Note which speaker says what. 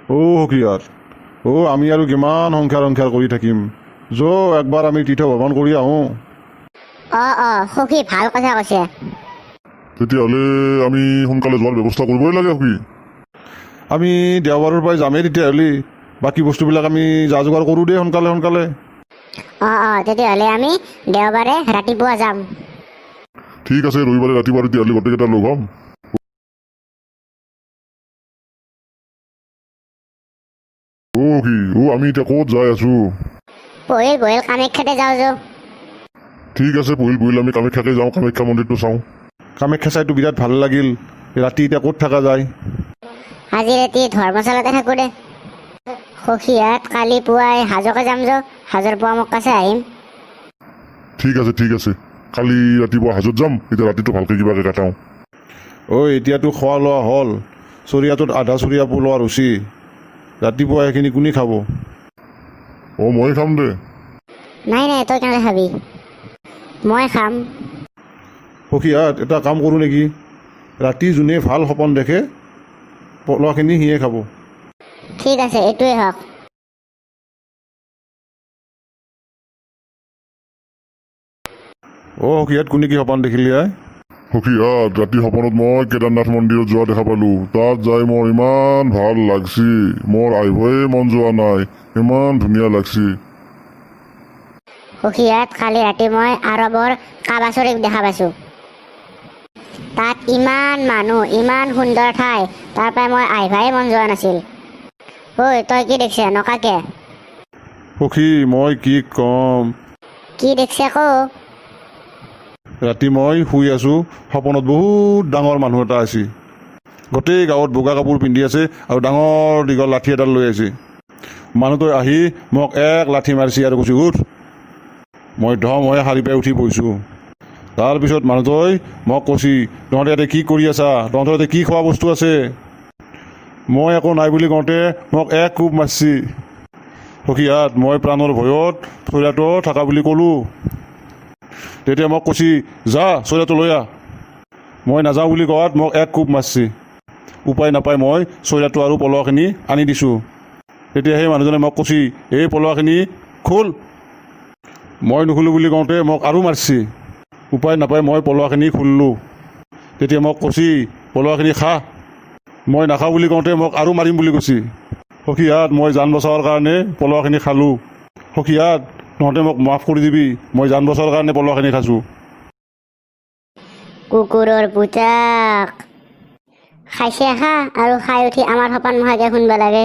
Speaker 1: অ' সখীয়াত, অ' আমি আৰু কিমান সংসাৰ সংসাৰ কৰি থাকিম? য' একবাৰ আমি তীৰ্থ ভ্ৰমণ কৰি আহোঁ।
Speaker 2: অঁ অঁ সখী, ভাল কথা কৈছে।
Speaker 3: তেতিয়াহ'লে আমি সোনকালে যোৱাৰ ব্যৱস্থা কৰিবই লাগে সখী।
Speaker 1: আমি দেওবাৰৰ পৰাই যামেই তেতিয়াহ'লে। বাকী বস্তুবিলাক আমি যা যোগাৰ কৰোঁ দেই সোনকালে সোনকালে।
Speaker 2: অঁ অঁ তেতিয়াহ'লে আমি দেওবাৰে ৰাতিপুৱা যাম।
Speaker 3: ঠিক আছে, ৰবিবাৰে ৰাতিপুৱা তেতিয়াহ'লে গোটেইকেইটা লগ হ'ম। অ' সখী, অ' আমি এতিয়া ক'ত যাই আছোঁ?
Speaker 2: পহিল পহিল কামাখ্যাতে যাওঁ যো।
Speaker 3: ঠিক আছে, পহিল পহিল আমি কামাখ্যাকে যাওঁ, কামাখ্যা মন্দিৰটো চাওঁ।
Speaker 1: কামাখ্যা চাইতো বিৰাট ভাল লাগিল। ৰাতি এতিয়া ক'ত থকা যায়?
Speaker 2: আজি ৰাতি ধৰ্মশালাতে থাকোঁ দে। সখীহাত কালি পুৱাই হাজোকে যাম যো, হাজোৰ পুৱা মক্কা চাই আহিম।
Speaker 3: ঠিক আছে, ঠিক আছে, কালি ৰাতিপুৱা হাজোত যাম। এতিয়া ৰাতিটো ভালকৈ কিবাকৈ কটাওঁ।
Speaker 1: ঐ, এতিয়াতো খোৱা লোৱা হ'ল, চৰিয়াটোত আধা চৰিয়া পোলোৱা ৰুচি, ৰাতিপুৱা সেইখিনি কোনে খাব?
Speaker 3: অ' মই খাম দে।
Speaker 2: নাই নাই, তই কেনেকৈ খাবি? মই খাম।
Speaker 1: সখীহাত, এটা কাম কৰোঁ নেকি? ৰাতি যোনে ভাল সপোন দেখে, পলোৱাখিনি সিয়ে খাব।
Speaker 2: ঠিক আছে, এইটোৱে হওক।
Speaker 1: অ' সখীহাত, কোনে কি সপোন দেখিলি আই?
Speaker 3: সখীহাত, ৰাতি সপোনত মই কেদাৰনাথ মন্দিৰত যোৱা দেখা পালোঁ। তাত যাই মোৰ ইমান ভাল লাগছি, মোৰ আহিবই মন যোৱা নাই, ইমান ধুনীয়া লাগছি।
Speaker 2: সখীহাত, কালি ৰাতি মই আৰবৰ কাবা শ্বৰীফ দেখা পাইছোঁ। তাত ইমান মানুহ, ইমান সুন্দৰ ঠাই, তাৰ পৰাই মই আহিবাই মন যোৱা নাছিল। ঐ, তই কি দেখছে নকাকে?
Speaker 1: সখী, মই কি ক'ম?
Speaker 2: কি দেখছে কৌ।
Speaker 1: ৰাতি মই শুই আছোঁ, সপোনত বহুত ডাঙৰ মানুহ এটা আহিছে, গোটেই গাঁৱত বগা কাপোৰ পিন্ধি আছে আৰু ডাঙৰ দীঘল লাঠি এডাল লৈ আহিছে। মানুহটোৱে আহি মোক এক লাঠি মাৰিছে আৰু কৈছে, উঠ। মই ধম হৈ শাৰী পাই উঠি বহিছোঁ। তাৰপিছত মানুহটোৱে মোক কৈছে, তহঁতে ইয়াতে কি কৰি আছা? তহঁতৰ ইয়াতে কি খোৱা বস্তু আছে? মই একো নাই বুলি কওঁতে মোক এক কোব মাৰিছে। সখীহাত, মই প্ৰাণৰ ভয়ত চৰিয়াটো থকা বুলি ক'লোঁ। তেতিয়া মোক কৈছে, যা চৰিয়াটো লৈ আহ। মই নাযাওঁ বুলি কোৱাত মোক এক কোব মাৰিছে। উপায় নাপাই মই চৰিয়াটো আৰু পলোৱাখিনি আনি দিছোঁ। তেতিয়া সেই মানুহজনে মোক কৈছে, এই পলোৱাখিনি খোল। মই নুখোলোঁ বুলি কওঁতে মোক আৰু মাৰিছে। উপায় নাপাই মই পলোৱাখিনি খুলিলোঁ। তেতিয়া মোক কৈছে, পলোৱাখিনি খা। মই নাখাওঁ বুলি কওঁতে মোক আৰু মাৰিম বুলি কৈছে। সখীহাত, মই জান বচাবৰ কাৰণে পলোৱাখিনি খালোঁ। সখীহাত, তহঁতে মোক মাফ কৰি দিবি, মই জান বচাবৰ কাৰণে পলোৱাখিনি খাইছোঁ।
Speaker 2: কুকুৰৰ পুতাক, খাইছে খা আৰু খাই উঠি আমাৰ সপান মহাকে শুনবা লাগে।